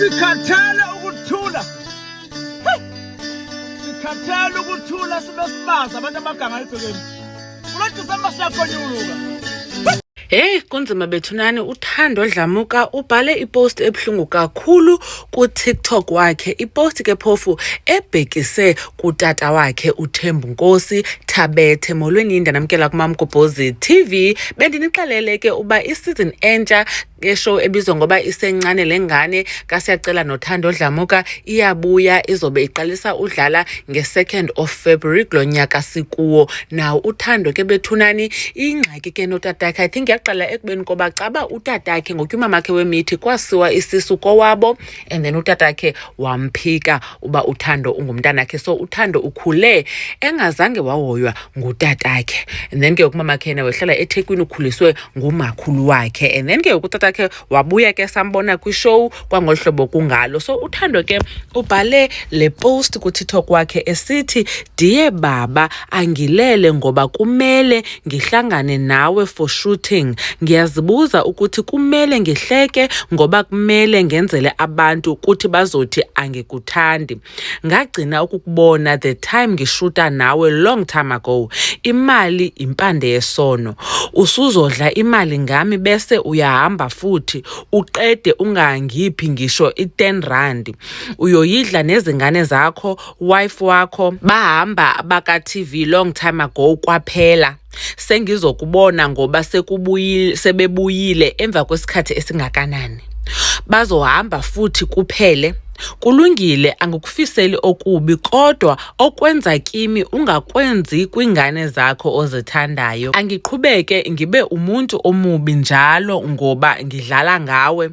Sikhathele ukuthula. Sikhathele ukuthula sibe sibazi abantu abaganga ebhekeni. Kulo December siyakonyuluka. Hey, kunzima bethunani. UThando Dlamuka ubhale ipost ebuhlungu kakhulu kuTikTok wakhe. Ipost ke phofu ebhekise kutata wakhe uThembu Nkosi Thabethe. Molweni, ndanamkela kuMamgobhozi TV. Bendinixelele ke uba iseason entsha yeshow ebizwa ngoba Isencane le ngane kaSiyacela noThando Dlamuka iyabuya, izobe iqalisa udlala nge-2nd of February kulo nyaka sikuwo. Naw uThando ke bethunani, ingxaki ke notatakhe, I think yaqala ekubeni koba caba utatakhe ngokuya umamakhe wemithi, kwasiwa isisu kowabo and then utatakhe wamphika uba uThando ungumntanakhe. So uThando ukhule engazange wahoywa ngutatakhe and then ke umamakhe yena wehlala eThekwini, ukhuliswe ngumakhulu wakhe and then ke utatakhe wabuya ke, sambona kwishow kwangolu hlobo kungalo. So uThando ke ubhale le post kuTikTok wakhe esithi, "Dear baba, angilele ngoba kumele ngihlangane nawe for shooting. Ngiyazibuza ukuthi kumele ngihleke ngoba kumele ngenzele abantu ukuthi bazothi angikuthandi. Ngagcina ukukubona the time ngishuta nawe long time ago. Imali impande yesono. Usuzodla imali ngami bese uyahamba futhi uqede ungangiphi ngisho i-10 rand. Uyoyidla nezingane zakho, wife wakho. Bahamba baka-TV long time ago kwaphela. Sengizokubona ngoba sekubuyile, sebebuyile emva kwesikhathi esingakanani. Bazohamba futhi kuphele. Kulungile, angikufiseli okubi, kodwa okwenza kimi ungakwenzi kwingane zakho ozithandayo. Angiqhubeke ngibe umuntu omubi njalo ngoba ngidlala ngawe.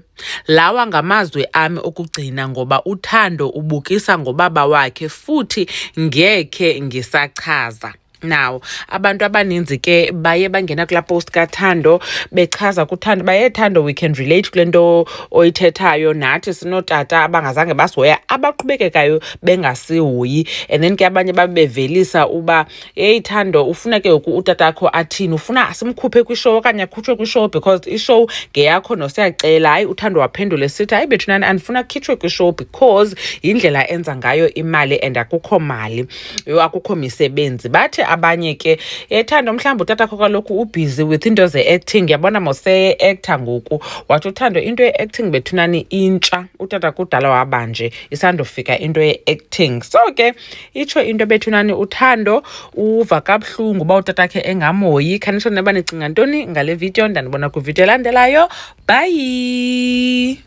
Lawa ngamazwi ami okugcina ngoba uThando ubukisa ngobaba wakhe futhi ngekhe ngisachaza." Now abantu abaninzi ke baye bangena kulaa post kaThando bechaza kuThando, baye, "Thando, we can relate kule nto oyithethayo. Nathi sinootata abangazange basihoya, abaqhubekekayo bengasihoyi." And then ke abanye babe bevelisa uba, "Heyi Thando, ufuna ke ngoku utatakho athini? Ufuna simkhuphe kwishow okanye akhutshwe kwishow because ishow ngeyakho noSiyacela?" Hayi, uThando waphendula esithi, "Hayi bethunani, andifuna kukhitshwe kwishow because yindlela enza ngayo imali and akukho mali, yho, akukho misebenzi." Bathi abanye ke, "Thando, mhlawumbi utatakho kaloku ubhizi with into ze-acting, yabona mose-actor ngoku." Wathi uThando, "Into ye-acting bethunani intsha, utata kudala wabanje, isandofika into ye-acting." So ke itsho into bethunani, uThando uva kabuhlungu uba utatakhe engamhoyi. Khanitsho neba nicinga ntoni ngale video. Ndandibona kwividiyo elandelayo. Bye.